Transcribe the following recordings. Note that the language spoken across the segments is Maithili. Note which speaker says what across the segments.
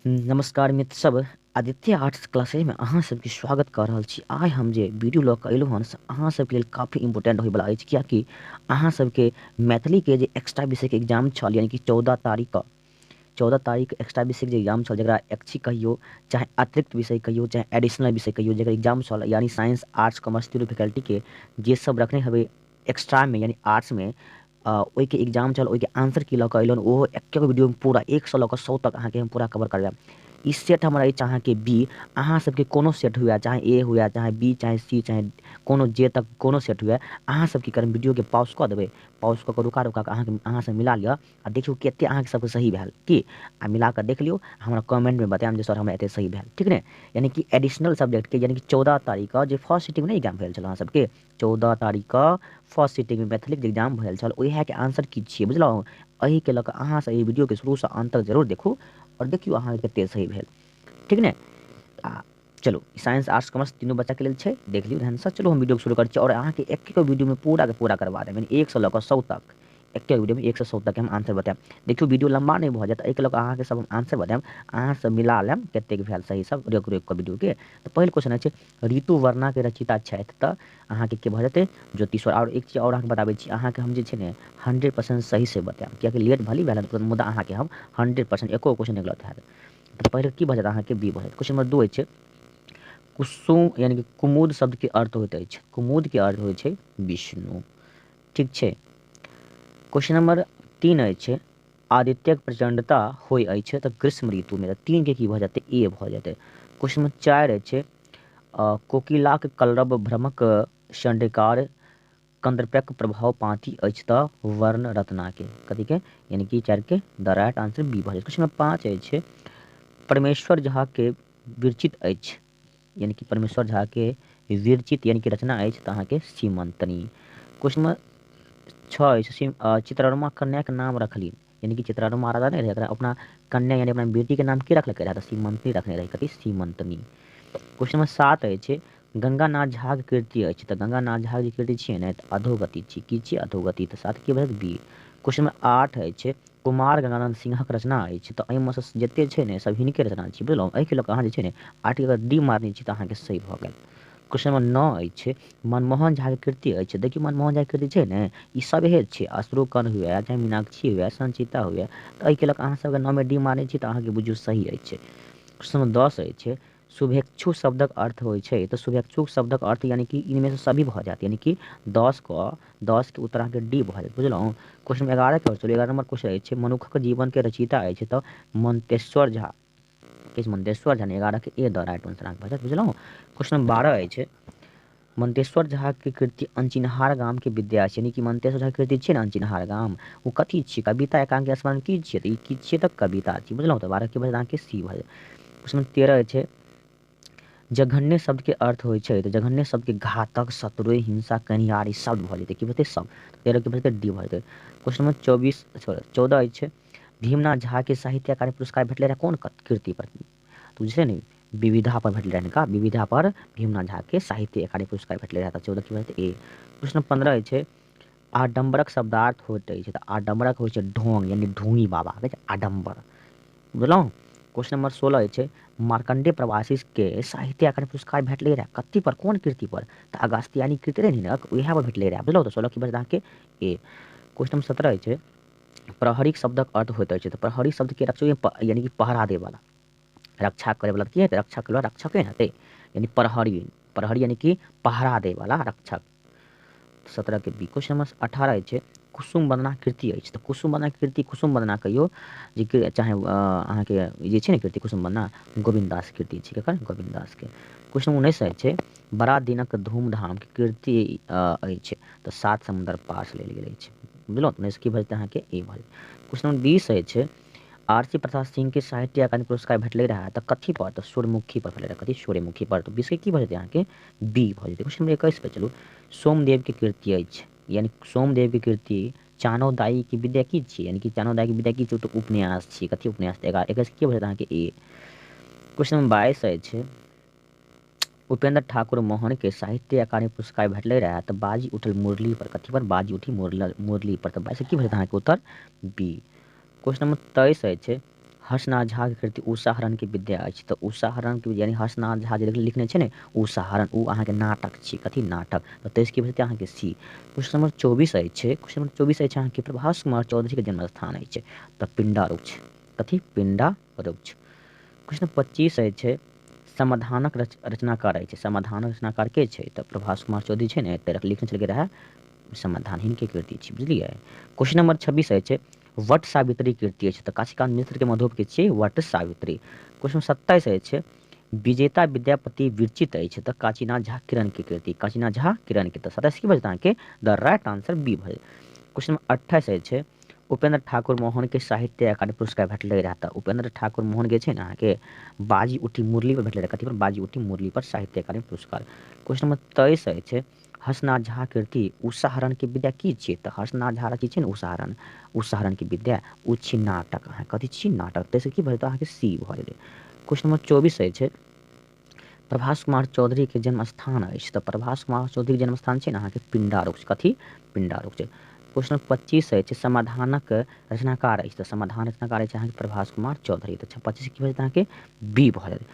Speaker 1: नमस्कार मित्र सब, आदित्य आर्ट्स क्लासेज में अहाँ सबके स्वागत कर रहल छी। आइ हम जे वीडियो लऽ कऽ अयलहुँ हन से अहाँ सबके लेल काफ़ी इम्पोर्टेंट होयवला अछि, कियाकि अहाँ सबके मैथिली के जे एक्स्ट्रा विषयके एग्जाम छल, यानी कि 14 तारीख एक्स्ट्रा विषयके जे एग्जाम छल, जकरा ऐच्छिक कहियौ, चाहे अतिरिक्त विषय कहियौ, चाहे एडिशनल विषय कहियौ, जकर एग्जाम छल, यानी साइंस आर्ट्स कॉमर्स तीनू फैकल्टीके जे सब रखने हेबै एक्स्ट्रा में यानी आर्ट्स में, ओहिके एग्जाम छल, ओहिके आंसर की लऽ कऽ अयलहुँ। ओहो एक वीडियो में पूरा 1 से लऽ कऽ 100 तक अहाँके हम पूरा कवर करबायब। ई सेट हमर अछि अहाँके बी, अहाँ सबके कोनो सेट हुए, चाहे ए हुए, चाहे बी, चाहे सी, चाहे कोनो जे तक कोनो सेट हुए, अहाँ सब की करब, वीडियोके पॉज कऽ देबै, पॉज कऽ कऽ रुका रुका कऽ अहाँके अहाँसँ मिला लिअ आ देखियौ कतेक अहाँके सबके सही भेल की, आ मिला कऽ देख लियौ, हमरा कमेंटमे बतायब जे सर हमरा एते सही भेल, ठीक ने। यानी कि एडिशनल सब्जेक्टके, यानी कि 14 तारीख जे फर्स्ट सिटिंग नहि एग्जाम भेल छल अहाँ सबके, 14 तारीख फर्स्ट सिटिंगमे मैथिलीके एग्जाम भेल छल, ओएहके आंसर की छियै, बुझलहुँ। एहिके लऽ कऽ अहाँ सब एहि वीडियोके शुरूसँ अन्त तक जरूर देखू और देखियौ अहाँके कतेक सही भेल, ठीक ने। आ चलू, साइंस आर्ट्स कॉमर्स तीनू बच्चाके लेल छै, देख लियौ ध्यानसँ। चलू हम वीडियो शुरू करै छी और अहाँके एक एक वीडियोमे पूरा के पूरा करवा देब, यानी 1 से लऽ कऽ 100 तक, एक एक वीडियोमे 1 से 100 तक हम आंसर बतायब। देखियौ वीडियो लम्बा नहि भऽ जायत, एहिके लऽ कऽ अहाँके सब हम आंसर बतायब, अहाँ सब मिला लेब कतेक भेल सही सब रोकि रोकि कऽ वीडियोके। तऽ पहिल क्वेश्चन अछि, ऋतु वर्णाके रचयिता छथि, तऽ अहाँके के भऽ जेतै ज्योतिश्वर। और एक चीज और अहाँके बताबै छी, अहाँके हम जे छै ने 100% सही से बतायब, कियाकि लेट भली भेल मुदा अहाँके हम 100% एको क्वेश्चन नहि गलत हैत। तऽ पहिले की भऽ जायत अहाँके बी भऽ जायत। क्वेश्चन नंबर 2 अछि, कुसुम यानी कि कुमुद शब्दके अर्थ होइत अछि, कुमुदके अर्थ होइ छै विष्णु, ठीक छै। क्वेश्चन नंबर 3 अछि, आदित्यक प्रचंडता होइ अछि तऽ ग्रीष्म ऋतुमे, 3 के की भऽ जेतै ए भऽ जेतै। क्वेश्चन नंबर 4 अछि, कोकिलाक कलरव भ्रमक षंडकार कंदर्पक प्रभाव पाँति अछि तऽ वर्ण रत्नाके, कथीके, यानी कि 4 के द राइट आंसर बी भऽ जायत। क्वेश्चन नंबर 5 अछि, परमेश्वर झा के विरचित अछि, यानी कि परमेश्वर झा के विरचित यानी कि रचना अछि तऽ अहाँके सीमंतनी। क्वेश्चन नंबर 6 अछि, चित्ररमा कन्याके नाम रखली, यानी कि चित्ररमा राजा नहि रहै, अपना कन्या यानी अपना बेटीके नाम की रखलकै रहै तऽ सीमंतनी रखने रहै, कथी सीमंतनी। क्वेश्चन नंबर 7 अछि, गंगानाथ झाक कृति अछि, तऽ गंगानाथ झाक जे कृति छियै ने तऽ अधोगति छी, की छियै अधोगति, तऽ 7 के भऽ बी। क्वेश्चन नंबर 8 अछि, कुमार गंगानंद सिंहक रचना अछि, तऽ एहिमे सँ जते छै ने सब हिनके रचना छी, बुझलहुँ। एहिके लऽ कऽ अहाँ जे छै ने 8 के अगर डी मारने छी तऽ अहाँके सही भऽ गेल। क्वेश्चन नंबर 9 अछि, मनमोहन झाक कृति अछि, देखियौ मनमोहन झाक कृति छै ने ई सब हे छै, अश्रुकण हुए, चाहे मीनाक्षी हुए, संचिता हुए, तऽ एहिके लऽ कऽ अहाँ सबके 9 में डी मारने छी तऽ अहाँके बुझियौ सही अछि। क्वेश्चन नंबर 10 अछि, शुभेच्छु शब्दक अर्थ होइ छै, तऽ शुभेच्छु शब्दक अर्थ यानी कि इनमें से सभी भऽ जायत, यानी कि 10 के उत्तर अहाँके डी भऽ जायत, बुझलहुँ। क्वेश्चन नंबर 11 के चलू, 11 नंबर क्वेश्चन अछि, मनुखक जीवन के रचयिता अछि तऽ मंतेश्वर झा, किस मंतेश्वर झा, 11 के ए द राइट आंसर अहाँके भऽ जायत, बुझलहुँ। क्वेश्चन नंबर 12 अछि, मंतेश्वर झा के कृति अनचिन्हार गाम के विद्या अछि, यानी कि मंतेश्वर झा के कृति छियै ने अनचिन्हार गाम, ओ कथी छियै, कविता एकांकी स्मरण की छियै, तऽ ई की छियै तऽ कविता छियै, बुझलहुँ। तऽ 12 के भऽ जायत अहाँके सी भऽ जायत। क्वेश्चन नंबर 13 अछि, जघन्य शब्द के अर्थ होइ छै, तऽ जघन्य शब्द के घातक, शत्रु, हिंसा कनिहार ई शब्द भऽ जेतै, की भऽ जेतै सब, 13 के भऽ जेतै डी भऽ जेतै। क्वेश्चन नंबर 14 अछि, भीमनाथ झा के साहित्य अकादमी पुरस्कार भेटलै रहै कोन कृति पर, तऽ जे छै ने विविधा पर भेटलै रहै हिनका, विविधा पर भीमनाथ झा के साहित्य अकादमी पुरस्कार भेटलै रहै, तऽ 14 के भऽ जेतै ए। क्वेश्चन नंबर 15 अछि, आडम्बरक शब्दार्थ होइत अछि, तऽ आडम्बरक होइ छै ढोंग यानी ढोंगी बाबा, कहै छै आडम्बर, बुझलहुँ। क्वेश्चन नंबर 16 अछि, मार्कंडेय प्रवासी के साहित्य अकादमी पुरस्कार भेटलै रहै कथी पर, कोन कृति पर, तऽ अगस्त्यानी कृति रहै ने उएह पर भेटलै रहै, बुझलहुँ। तऽ 16 के भऽ अहाँके ए। क्वेश्चन नंबर 17 अछि, प्रहरीक शब्दक अर्थ होइत अछि, तऽ प्रहरी शब्द के रक्षा यानी कि पहरा दै वाला, रक्षा करे वाला, की हेतै रक्षा करे वाला, रक्षके हेतै, यानी प्रहरी, प्रहरी यानी कि पहरा दै वाला रक्षक, 17 के बी। क्वेश्चन नंबर 18 अछि, कुसुम वंदना कृति अछि, तऽ कुसुम वंदना कृति, कुसुम वंदना कहियौ जे चाहे अहाँके जे छै ने कृति कुसुम वंदना, गोविन्द दास कृति छै, ककर, गोविन्द दास के। क्वेश्चन 19 अछि, बड़ा दिनक धूमधाम के कृति अछि, तऽ 7 समुद्र पार लेल गेल अछि, बुझलहुँ। 19 की भऽ जेतै अहाँके ए भऽ जेतै। क्वेश्चन नंबर 20 अछि, आरसी प्रसाद सिंह के साहित्य अकादमी पुरस्कार भेटलै रहै तऽ कथी पर, तऽ सूर्यमुखी पर भेटलै रहै, कथी, सूर्यमुखी पर, तऽ 20 के की भऽ जेतै अहाँके बी भऽ जेतै। क्वेश्चन नंबर 21 पर चलू, सोमदेव के कृति अछि, यानी सोमदेव के कृति चानोदाई की विद्या की छियै, यानी कि चानोदाई की विद्या की छियै, तऽ उपन्यास छियै, कथी उपन्यास, 21 की भऽ जेतै अहाँके ए। क्वेश्चन नंबर 22 अछि, उपेंद्र ठाकुर मोहन के साहित्य अकादमी पुरस्कार भेटलै रहै तऽ बाजी उठल मुरली पर, कथी पर, बाजी उठी मुरली पर, तऽ 22 की भऽ जेतै अहाँके उत्तर बी। क्वेश्चन नंबर 23 अछि, हर्षनाथ झा के कृति उषाहरण के विद्या अछि। तऽ उषाहरण के यानी हर्षनाथ झा जे लिखने छै ने उषाहरण, ओ अहाँके नाटक छी। कथी? नाटक। तऽ 23 की भऽ जेतै अहाँके सी। क्वेश्चन नंबर 24 अछि। क्वेश्चन नंबर 24 अछि अहाँके प्रभास कुमार चौधरी के जन्म स्थान अछि। तऽ पिंडा वृक्ष। कथी? पिंडा वृक्ष। क्वेश्चन 25 अछि, समाधानक रचनाकार अछि। समाधानक रचनाकार के छै? तऽ प्रभास कुमार चौधरी छै ने, तऽ लिखने छलकै रहए समाधान, हिनके कृति छी, बुझलियै? क्वेश्चन नंबर 26 अछि, वट सावित्री कृति अछि। तऽ काशीकांत मिश्र के मधुप के छियै वट सावित्री। क्वेश्चन 27 अछि, विजेता विद्यापति विरचित अछि। तऽ काशीनाथ झा किरण के कृति, काशीनाथ झा किरण के। तऽ 27 की बजता अहाँके द राइट आंसर बी भऽ। क्वेश्चन नंबर 28 अछि, उपेंद्र ठाकुर मोहन के साहित्य अकादमी पुरस्कार भेटलै रहए। तऽ उपेंद्र ठाकुर मोहन के छै ने अहाँके बाजी उठी मुरली पर भेटलै रहए। कथी पर? बाजी उठी मुरली पर साहित्य अकादमी पुरस्कार। क्वेश्चन नंबर 23 अछि, हर्षनाथ झा कृति उषाहरण के विद्या की छियै? तऽ हर्षनाथ झा रचित छै ने उषाहरण, उषाहरण के विद्या ओ छी नाटक। अहाँ कथी छी? नाटक। ताहिसँ की भऽ जेतै अहाँके सी भऽ जेतै। क्वेश्चन नंबर 24 अछि, प्रभास कुमार चौधरी के जन्म स्थान अछि। तऽ प्रभास कुमार चौधरी के जन्म स्थान छै ने अहाँके पिंडा रुक्ष। कथी? पिंडा रुक्ष। क्वेश्चन नंबर 25 अछि, समाधानक रचनाकार अछि। तऽ समाधान रचनाकार अछि अहाँके प्रभास कुमार चौधरी। तऽ 25 की भऽ जेतै अहाँके बी भऽ जेतै।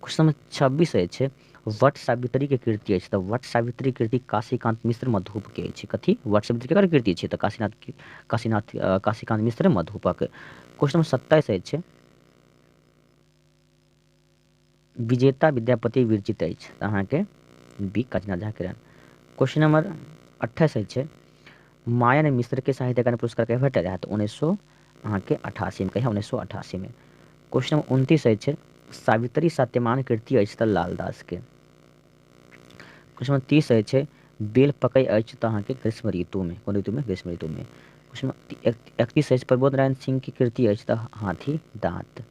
Speaker 1: क्वेश्चन नंबर 26 अछि, वट सावित्री के कृति अछि। तऽ वट सावित्री कृति काशीकांत मिश्र मधुप के अछि। कथी? वट सावित्री के कृति छै? तऽ काशीनाथ काशीनाथ काशीकांत मिश्र मधुपक। क्वेश्चन नंबर 27 अछि, विजेता विद्यापति विरचित अछि। तऽ अहाँके बी काशीनाथ झा किरण। क्वेश्चन नंबर 28 अछि, मायन मिश्र के साहित्य अकादमी पुरस्कार कहिया भेटल रहै? तऽ 1988 में। कहिया? 1988 में। क्वेश्चन नंबर 29 अछि, सावित्री सत्यमान कृति अछि। तऽ लालदास के। क्वेश्चन नंबर 30 अछि, बेल पकै अछि। तऽ अहाँके ग्रीष्म ऋतुमे। कोन ऋतुमे? ग्रीष्म ऋतुमे। क्वेश्चन नंबर 31 अछि, प्रबोध नारायण सिंह के कृति अछि। तऽ हाथी दाँत,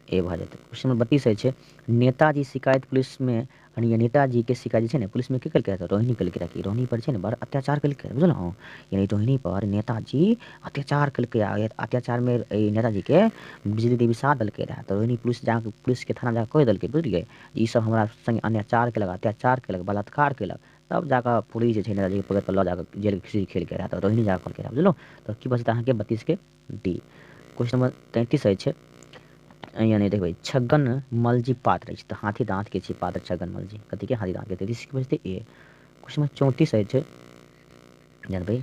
Speaker 1: ए भऽ जेतै। क्वेश्चन नंबर 32 अछि, नेताजी शिकायत पुलिसमे, यानी नेताजी के शिकायत जे छै ने पुलिसमे के केलकै? तऽ रोहिणी केलकै रहए। कि रोहिणी पर छै ने बड़ अत्याचार केलकै, बुझलहुँ? यानी रोहिणी पर नेताजी अत्याचार केलकै आ अत्याचारमे नेताजीके बिजली देवी साथ देलकै रहए। तऽ रोहिणी पुलिस जाकऽ पुलिसके थाना जाकऽ कहि देलकै, बुझलियै, ई सब हमरा संगे अन्याचार केलक, अत्याचार केलक, बलात्कार केलक। तब जाकऽ पुलिस जे छै नेताजीके पकड़ि कऽ लऽ जाकऽ जेल खिचड़ी खेलकै रहए। तऽ रोहिणी जाकऽ कहलकै रहए, बुझलहुँ? तऽ की बचतै अहाँके 32 के डी। क्वेश्चन नंबर 33 अछि, यानी देखबै छगन मलजी पात्र अछि। तऽ हाथी दाँत के छै पात्र छगन मलजी। कथी के? हाथी दाँत के। 33 की बचतै ए। क्वेश्चन नंबर 34 अछि, जानबै,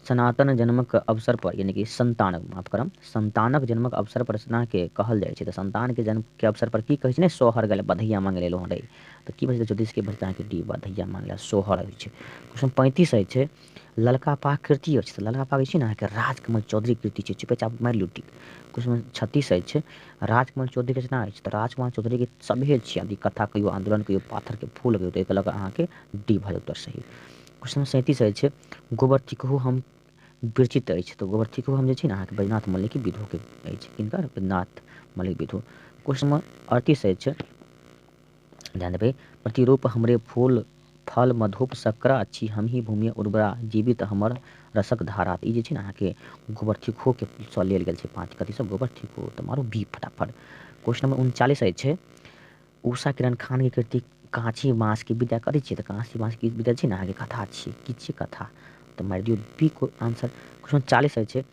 Speaker 1: सनातन जन्मक अवसर पर, यानी कि संतानक, माफ करम, संतानक जन्मक अवसर पर रचना के कहल जाइ छै। तऽ संतान के जन्म के अवसर पर की कहै छै ने? सोहर गेलै, बधैया मांगे लेलहुँ रे। तऽ की बचतै? 34 के बचतै अहाँके डी, बधैया मांगे सोहर होइ छै। क्वेश्चन 35 अछि, ललका पाग कृति अछि। तऽ ललका पाग छै ने अहाँके राजकमल चौधरी कृति छै। चुपेचाप मारि लियौ टिक। क्वेश्चन 36 अछि, राजकमल चौधरी के रचना अछि। तऽ राजकुमार चौधरी के सभे छी आदि, कथा कहियौ, आंदोलन कहियौ, पाथर के फूल कहियौ। तऽ एहिके लऽ कऽ अहाँके डी भऽ जायत सही। क्वेश्चन 37 अछि, गोबर थिकहु हम विरचित अछि। तऽ गोबर थिकहु हम जे छै ने अहाँके बैजनाथ मल्लिक विधुके अछि। किनकर? बैजनाथ मल्लिक विधु। क्वेश्चन नंबर 38 अछि, ध्यान देबै, प्रतिरूप हमरे फूल फल मधुप शर्करा अछि, हमही भूमि उर्वरा, जीवित हमर रसक धारा। ई जे छै ने अहाँके गोबर थिकहो के सँ लेल गेल छै पाँच। कथीसँ? गोबर थिकहो। तऽ मारू बी फटाफट। क्वेश्चन नंबर 39 अछि, उषा किरण खान के कृति काँची बाँस के विद्या कथी छियै? तऽ काँची बाँस के विद्या छै ने अहाँके कथा छियै। की छियै? कथा। तऽ मारि दियौ बी को आंसर। क्वेश्चन 40 अछि,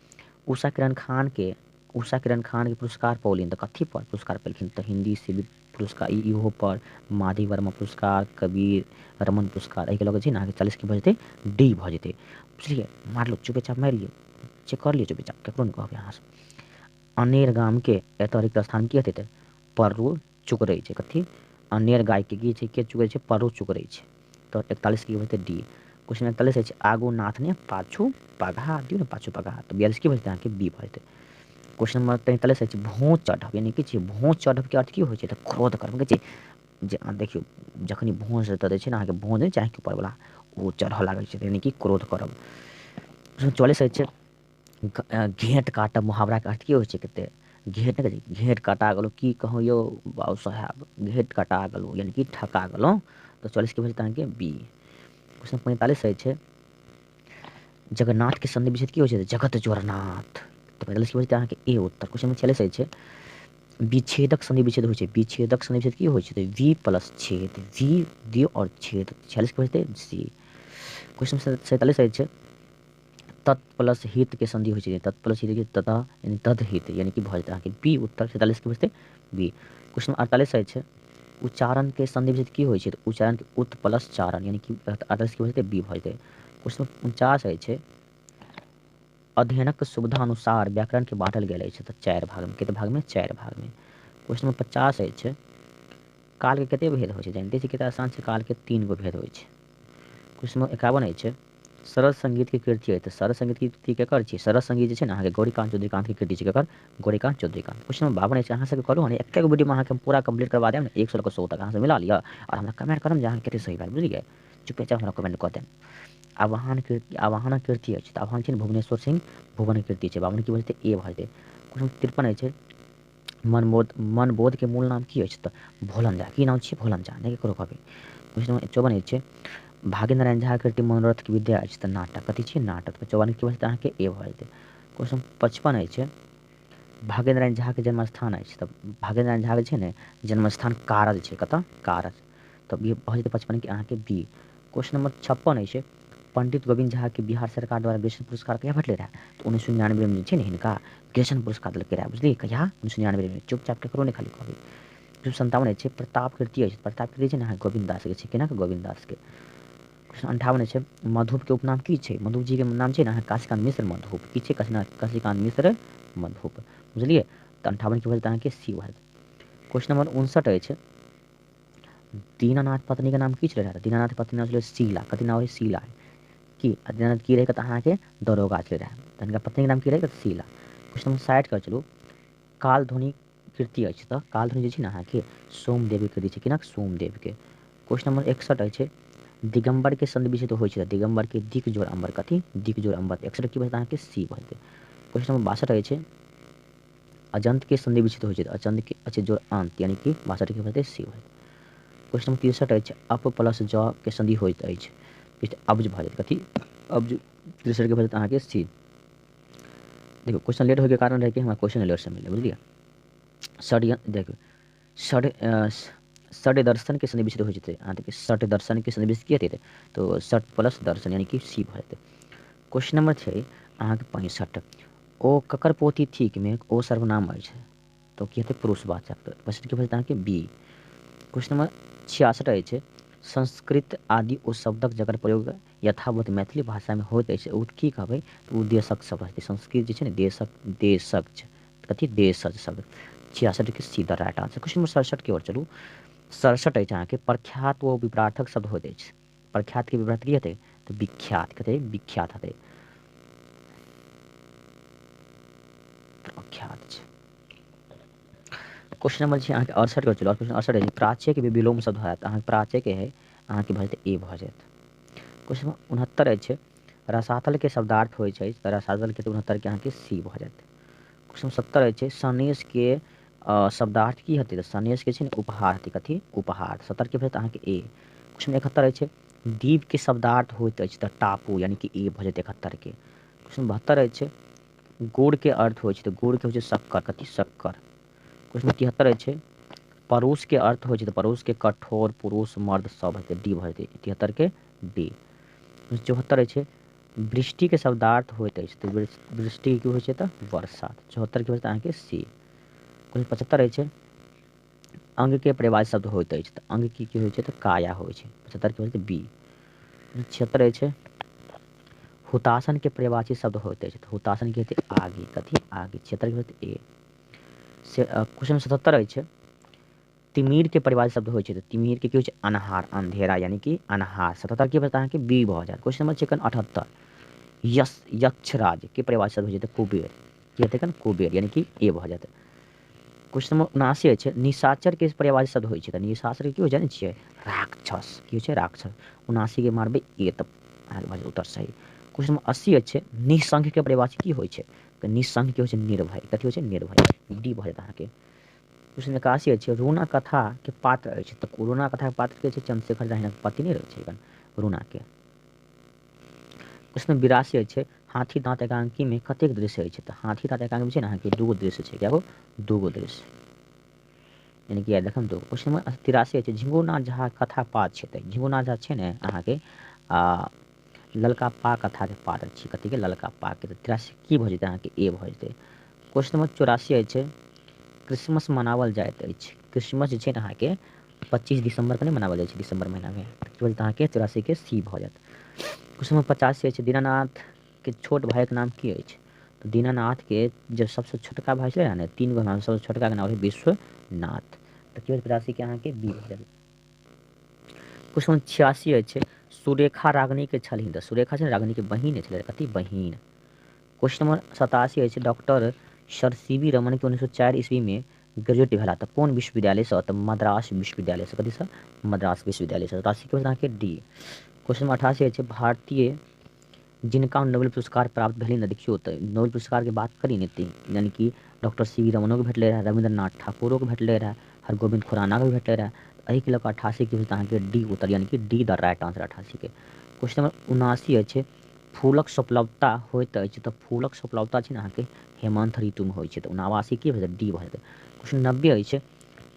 Speaker 1: उषा किरण खान के उषा किरण खान के पुरस्कार पौलनि। तऽ कथी पर पुरस्कार पेलखिन? तऽ हिंदी से पुरस्कार इहो पर, माधवी वर्मा पुरस्कार, कबीर रमन पुरस्कार। एहिके लऽ कऽ छै ने अहाँके 40 के भऽ जेतै डी भऽ जेतै, बुझलियै? मारलो चुपेचाप, मारि लियौ, चेक कर लियौ चुपेचाप, ककरो नहि कहबै अहाँ सब। अनेर गामके एतऽ रिक्त स्थान की हेतै? तऽ पर्रू चुकरै छै। कथी? अनेर गायके की छै? के चुकरै छै? पर्रू चुकरै छै। तऽ 41 की भऽ जेतै डी। क्वेश्चन 41 अछि, आगू नाथ ने पाछू पघा दियौ ने पाछू पघा। तऽ 42 की भऽ जेतै अहाँके? बी भऽ जेतै। क्वेश्चन नंबर 43 अछि, भों चढ़ब यानी कि छै भों चढ़ब के अर्थ की होइ छै? तऽ क्रोध करब। कहै छै जे देखियौ, जखनी भों दै छै ने अहाँके, भों नहि चाहे ऊपरवला ओ चढ़ऽ लागै छै, यानी कि क्रोध करब। 44 अछि, घेँट काटब मुहावराके अर्थ की होइ छै? कते घेँट नहि कहै छै, घेँट कटा गेलहुँ, की कहू यौ बाबू साहेब, घेँट कटा गेलहुँ, यानी कि ठका गेलहुँ। तऽ 44 के भऽ जेतै अहाँके बी। क्वेश्चन 45 अछि, जगन्नाथके सन्धि विच्छेद की होइ छै? जगत जोरनाथ। तऽ 45 की भऽ जेतै अहाँके ए उत्तर। क्वेश्चन नंबर 46 अछि, विच्छेदक सन्धि विच्छेद होइ छै। विच्छेदक सन्धि विच्छेद की होइ छै? तऽ वी प्लस छेद, वी दियौ आओर छेद। 46 के भऽ जेतै सी। क्वेश्चन 47 अछि, तत् प्लस हित के संधि होइ छै, तत् प्लस हित के तथा यानी तद्हित, यानी कि भऽ जेतै अहाँके बी उत्तर। 47 के बचतै बी। क्वेश्चन 48 अछि, उच्चारण के संधि विच्छेद की होइ छै? तऽ उच्चारण के उत प्लस चारण, यानी कि 48 के बचतै बी भऽ जेतै। क्वेश्चन 49 अछि, अध्ययनक सुविधा अनुसार व्याकरण के बाँटल गेल अछि तऽ 4 भाग में। कते भाग में? 4 भाग में। क्वेश्चन नंबर 50 अछि, काल के कते भेद होइ छै? जानते छी कते आसान छै, काल के 3 गो भेद होइ छै। क्वेश्चन नंबर 51 अछि, सरल संगीत के कृति अछि तऽ सरल संगीत के कृति केकर छी? सरल संगीत जे छै ने अहाँके गौरीकांत चौधरीकांत के कृति छै। केकर? गौरीकांत चौधरीकांत। क्वेश्चन नंबर 52 अछि, अहाँ सबके कहलहुँ हन एके गो वीडियो में अहाँके हम पूरा कंप्लीट करवा देब ने, 1 से लऽ कऽ 100 तक अहाँ सब मिला लिअ और हमरा कमेंट करब जे अहाँके कते सही भेल, बुझलियै? चुपेचाप हमरा कमेंट कऽ देब। आवाहन कृति, आवाहनक कृति अछि तऽ आवाहन छै ने भुवनेश्वर सिंह भुवन कृति छै। 52 की भऽ जेतै? ए भऽ जेतै। क्वेश्चन 53 अछि, मनबोध, मनबोध के मूल नाम की अछि? तऽ भोलन झा। की नाम छियै? भोलन झा, नहि ककरो कहबै। क्वेश्चन नंबर 54 अछि, भाग्य नारायण झा कृति मनोरथ की विद्या अछि तऽ नाटक। कथी छियै? नाटक। तऽ 54 की भऽ जेतै अहाँके? ए भऽ जेतै। क्वेश्चन 55 अछि, भाग्य नारायण झा के जन्म स्थान अछि तऽ भाग्य नारायण झा के छै ने जन्म स्थान कारज छै। कतऽ? कारज। तऽ भऽ जेतै 55 के अहाँके बी। क्वेश्चन नंबर 56 अछि, पंडित गोविंद झा के बिहार सरकार द्वारा ग्रेसन पुरस्कार कहिया भेटलै रहए? तऽ 1999 में जे छै ने हिनका ग्रेसन पुरस्कार देलकै रहए, बुझलियै? कहिया? 1999 में। चुपचाप ककरो नहि खाली कहबै। 57 अछि, प्रताप कीर्ति अछि। प्रताप कीर्ति छै ने अहाँके गोविंद दास के छै। केना के? गोविंद दास के। क्वेश्चन 58 अछि, मधुप के उपनाम की छै? मधुप जी के नाम छै ने अहाँके काशीकांत मिश्र मधुप। की छै? काशीकांत मिश्र मधुप, बुझलियै? तऽ 58 के भऽ जेतै अहाँके सी भऽ जेतै। क्वेश्चन नंबर 59 अछि, दीनानाथ पत्नी के नाम की छलै रहए? दीनानाथ पत्नी नाम छलै शीला। कथी नाम रहै? शीला। की दीनानाथ की रहै? तऽ अहाँके दरोगा छलै रहए। तऽ हिनका पत्नी के नाम की रहै? तऽ शीला। क्वेश्चन नंबर 60 के चलू, कालध्वनि कृति अछि तऽ कालध्वनि जे छै ने अहाँके सोमदेव के कृति छै। केना? सोमदेव के। क्वेश्चन नंबर 61 अछि, दिगंबर के संधि विच्छेद होइ छै तऽ दिगंबर के दिक जोड़ अंबर। कथी? दिक जोड़ अंबर। 61 की भऽ जेतै अहाँके? सी भऽ जेतै। क्वेश्चन नंबर 62 अछि, अजंत के संधि विच्छेद होइ छै तऽ अजंत के अछि जोड़ अंत, यानी कि 62 के भऽ जेतै सी भऽ जेतै। क्वेश्चन नंबर 63 अछि, अप प्लस ज के संधि होइत अछि अब्ज भऽ जेतै। कथी? अब्ज। 63 के भऽ जेतै अहाँके सी। देखियौ क्वेश्चन लेट होइके कारण रहै कि हमरा क्वेश्चन लेट से मिललै, बुझलियै? देखियौ षड दर्शन के संधि विच्छेद होइ जेतै अहाँके षड दर्शन के संधि विच्छेद की हेतै? तऽ षड प्लस दर्शन, यानी कि सी भऽ जेतै। क्वेश्चन नंबर छै अहाँके 65, ओ ककर पोथी थिक में ओ सर्वनाम अछि तऽ की हेतै? पुरुषवाचक। तऽ 65 के भऽ जेतै अहाँके बी। क्वेश्चन नंबर 66 अछि, संस्कृत आदि ओ शब्दक जकर प्रयोग यथावत मैथिली भाषा में होइत अछि ओ की कहबै? तऽ ओ देशक शब्द हेतै। संस्कृत जे छै ने देशक, देशक कथी? देशज शब्द। 66 के सीधा राइट आंसर। क्वेश्चन नंबर 67 के ओर चलू। 67 अछि अहाँके प्रख्यात ओ विप्रार्थक शब्द होइत अछि। प्रख्यात के विप्रार्थ की हेतै? तऽ विख्यात। कथी? विख्यात हेतै। प्रख्यात छै। क्वेश्चन नंबर छै अहाँके 68 के चलू। क्वेश्चन 68 अछि, प्राच्य के विलोम शब्द होयत अहाँके प्राच्य के है अहाँके भऽ जेतै ए भऽ जायत। क्वेश्चन नंबर 69 अछि, रसातल के शब्दार्थ होइ छै तऽ रसातल के 69 के अहाँके सी भऽ जायत। क्वेश्चन 70 अछि, सनेश के शब्दार्थ की हेतै? तऽ सनेश के छै ने उपहार हेतै। कथी? उपहार। 70 के भऽ जेतै अहाँके ए। क्वेश्चन 71 अछि, द्वीप के शब्दार्थ होइत अछि तऽ टापू, यानी कि ए भऽ जेतै 71 के। क्वेश्चन 72 अछि, गुड़ के अर्थ होइ छै तऽ गुड़ के होइ छै शक्कर। कथी? शक्कर। क्वेश्चन 73 अछि, परुष के अर्थ होइ छै तऽ परुष के कठोर, पुरुष, मर्द सब हेतै, डी भऽ जेतै 73 के डी। 74 अछि, वृष्टि के शब्दार्थ होइत अछि तऽ वृष्टि की होइ छै? तऽ वर्षा। 74 के भऽ जेतै अहाँके सी। क्वेश्चन 75 अछि, अंग के पर्यायवाची शब्द होइत अछि तऽ अंग की की होइ छै? तऽ काया होइ छै। 75 के भऽ जेतै बी। 76 अछि, हुताशन के पर्यायवाची शब्द होइत अछि तऽ हुताशन की हेतै? आगि। कथी? आगि। 76 के भऽ जेतै ए। से क्वेश्चन 77 अछि, तिमिर के परिभाषा शब्द होइ छै तऽ तिमिर के की होइ छै? अन्हार, अंधेरा, यानी कि अन्हार। 77 के भऽ जेतै अहाँके बी भऽ जायत। क्वेश्चन नंबर छै 78, यश यक्षराज के परिभाषा शब्द होइ छै तऽ कुबेर। की हेतै? कुबेर, यानी कि ए भऽ जायत। क्वेश्चन नंबर 79 अछि, निशाचर के पर्यायवाची शब्द होइ छै तऽ निशाचर के की होइ छै जानै छियै? राक्षस। की होइ छै? राक्षस। 79 के मारबै ए तऽ अहाँके भऽ जायत उत्तर सही। क्वेश्चन नंबर 80 अछि, निःसंघ के पर्यायवाची की होइ छै? तऽ निःसंघ के होइ छै निर्भय। कथी होइ छै? निर्भय। डी भऽ जायत अहाँके। क्वेश्चन 81 अछि, रूना कथा के पात्र अछि तऽ रूना कथा के पात्र के छै? चंद्रशेखर झा हिनक पति नहि रहै छै रूना के। क्वेश्चन 82 अछि, हाथी दाँत एकांकी में कतेक दृश्य अछि? तऽ हाथी दाँत एकांकी में छै ने अहाँके 2 गो दृश्य छै। क्या गो? 2 गो दृश्य, यानी कि याद रखम 2। क्वेश्चन नंबर 83 अछि, झिंगुरनाथ झा कथा पाठ छै तऽ झिंगुरनाथ झा छै ने अहाँके ललका पा कथाके पात्र छी। कथीके? ललका पाके। तऽ 83 की भऽ जेतै अहाँके? ए भऽ जेतै। क्वेश्चन नंबर 84 अछि, क्रिसमस मनाओल जाइत अछि। क्रिसमस जे छै ने अहाँके 25 दिसंबर के नहि मनाओल जाइ छै दिसंबर महीनामे, तऽ अहाँके 84 के सी भऽ जायत। क्वेश्चन नंबर 85 अछि, दीनानाथ के छोट भाइके नाम की अछि? तऽ दीनानाथ के जे सबसँ छोटका भाइ छलै ने, 3 गो नाम, सबसँ छोटका के नाम रहै विश्वनाथ। तऽ की 85 के अहाँके बी भऽ जायत। क्वेश्चन नंबर 86 अछि, सुरेखा रागिनी के छलखिन। तऽ सुरेखा छै रागिनी के बहिन छलै, कथी? बहिन। क्वेश्चन नंबर 87 अछि, doctor sir C V Raman के 1904 ईस्वी में ग्रेजुएट भेला तऽ कोन विश्वविद्यालयसँ? तऽ मद्रास विश्वविद्यालयसँ। कथीसँ? मद्रास विश्वविद्यालयसँ। 87 के अहाँके डी। क्वेश्चन नंबर 88 अछि, भारतीय जिनका नोबेल पुरस्कार प्राप्त भेलै ने, देखियौ तऽ नोबेल पुरस्कार के बात करी ने यानी कि डॉक्टर सी वी रमनोके भेटलै रहए, रविन्द्रनाथ ठाकुरोके भेटलै रहए, हरगोविंद खुरानाके भी भेटलै रहए। एहिके लऽ कऽ 88 के अहाँके डी उत्तर, यानी कि डी द राइट आंसर 88 के। क्वेश्चन नंबर 79 अछि, फूलक सप्लवता होइत अछि। तऽ फूलक सप्लवता छै ने अहाँके हेमंत ऋतुमे होइ छै। तऽ 79 की भऽ जेतै? डी भऽ जेतै। क्वेश्चन 90 अछि,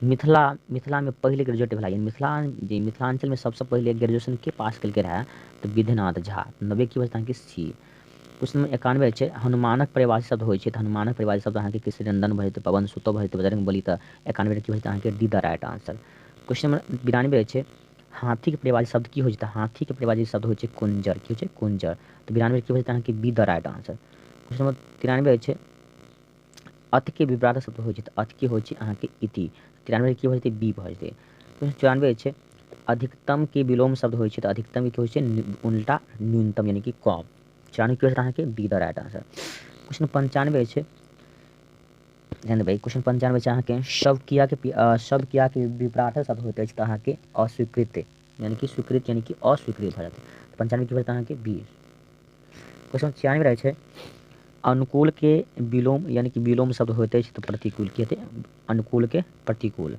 Speaker 1: मिथिलामे पहिले ग्रेजुएट भेला, यानी मिथिला जे मिथिलांचलमे सबसँ पहिले ग्रेजुएशन के पास केलकै रहए? तऽ विद्यानाथ झा। 90 की भऽ जेतै अहाँके? सी। क्वेश्चन नंबर 91 अछि, हनुमानक परिभाषी शब्द होइ छै। तऽ हनुमानक परिभाषी शब्द अहाँके कृष्णनंदन भऽ जेतै, पवन सुतो भऽ जेतै, बजरंग बली। तऽ 91 की भऽ जेतै अहाँके? D the right answer. Question number 92 अछि, हाथीके परिभाषी शब्द की होइ छै? तऽ हाथीके परिभाषी शब्द होइ छै कुंजर। की होइ छै? कुंजर। तऽ 92 की भऽ जेतै अहाँके? B the right answer. Question number 93 अछि, अथ के विपरीत शब्द होइ छै। तऽ अथ के होइ छै अहाँके इति। 93 की भऽ जेतै? बी भऽ जेतै। क्वेश्चन 94 अछि, अधिकतम के विलोम शब्द होइ छै। तऽ अधिकतम की होइ छै? उल्टा न्यूनतम, यानी कि कम। 94 की होइ छै अहाँके? B the right answer. Question 95 अछि, ध्यान देबै, क्वेश्चन 95 छै अहाँके, शव क्रिया के विपरीत शब्द होइत अछि। तऽ अहाँके अस्वीकृत, यानी कि स्वीकृत, यानी कि अस्वीकृत भऽ जेतै। 95 की भऽ जेतै अहाँके? बी। क्वेश्चन 96 रहै छै, अनुकूल के विलोम, यानी कि विलोम शब्द होइत अछि। तऽ प्रतिकूल की हेतै? अनुकूल के प्रतिकूल।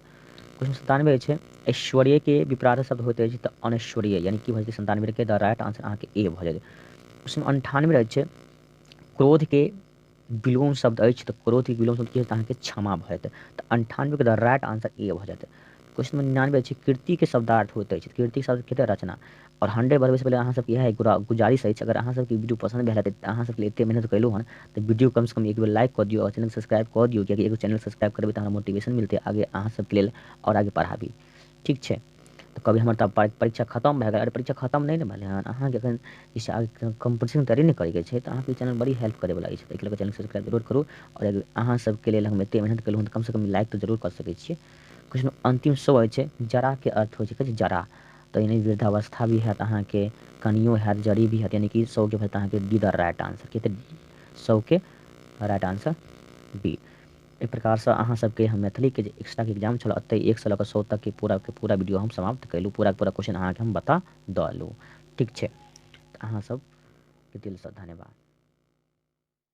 Speaker 1: क्वेश्चन 97 अछि, ऐश्वर्य के विपरीत शब्द होइत अछि। तऽ अनैश्वर्य, यानी कि भऽ जेतै 97 के द राइट आंसर अहाँके ए भऽ जेतै। क्वेश्चन 98 रहै छै, क्रोध के विलोम शब्द अछि। तऽ क्रोध के विलोम शब्द की होतै? अहाँके क्षमा भऽ जेतै। तऽ 98 के द राइट आंसर ए भऽ जेतै। क्वेश्चन नंबर 99 अछि, कृति के शब्दार्थ होइत अछि। कृति शब्द की हेतै? रचना। और 100 बढ़बै से पहिले अहाँ सबके इएह गुजारिश अछि, अगर अहाँ सबके वीडियो पसंद भेल हेतै तऽ अहाँ सबके एते मेहनत केलहुँ हन तऽ वीडियो कमसँ कम एक बेर लाइक कऽ दियौ और चैनल सब्सक्राइब कऽ दियौ, कियाकि एगो चैनल सब्सक्राइब करबै तऽ हमरा मोटिवेशन मिलतै आगे अहाँ सबके लेल और आगे पढ़ाबी। ठीक छै, तऽ कभी हमर तऽ परीक्षा खतम भए गेल। अरे परीक्षा खतम नहि ने भेलै हन, अहाँके एखन जैसे आगे कम्पटिशन तैयारी नहि करैके छै तऽ अहाँके चैनल बड़ी हेल्प करैवला अछि। एहिके लऽ कऽ चैनल सब्सक्राइब जरूर करू और अहाँ सबके लेल हम एते मेहनत केलहुँ हन तऽ कमसँ कम लाइक तऽ जरूर कऽ सकै छियै। क्वेश्चन अंतिम 100 अछि, जरा के अर्थ होइ छै कथी? जरा। तऽ यानी वृद्धावस्था भी हैत अहाँके, कनियो हैत, जड़ी भी हैत, यानी कि 100 के भैत अहाँके डी द राइट आंसर। की हेतै? 100 के राइट आंसर बी। एहि प्रकारसँ अहाँ सबके हम मैथिलीके जे एक्स्ट्राके एग्जाम छल ओतहि 1 से लऽ कऽ 100 तक के पूरा वीडियो हम समाप्त कयलहुँ, पूरा पूरा क्वेश्चन अहाँके हम बता देलहुँ। ठीक छै, तऽ अहाँ सबके दिलसँ धन्यवाद।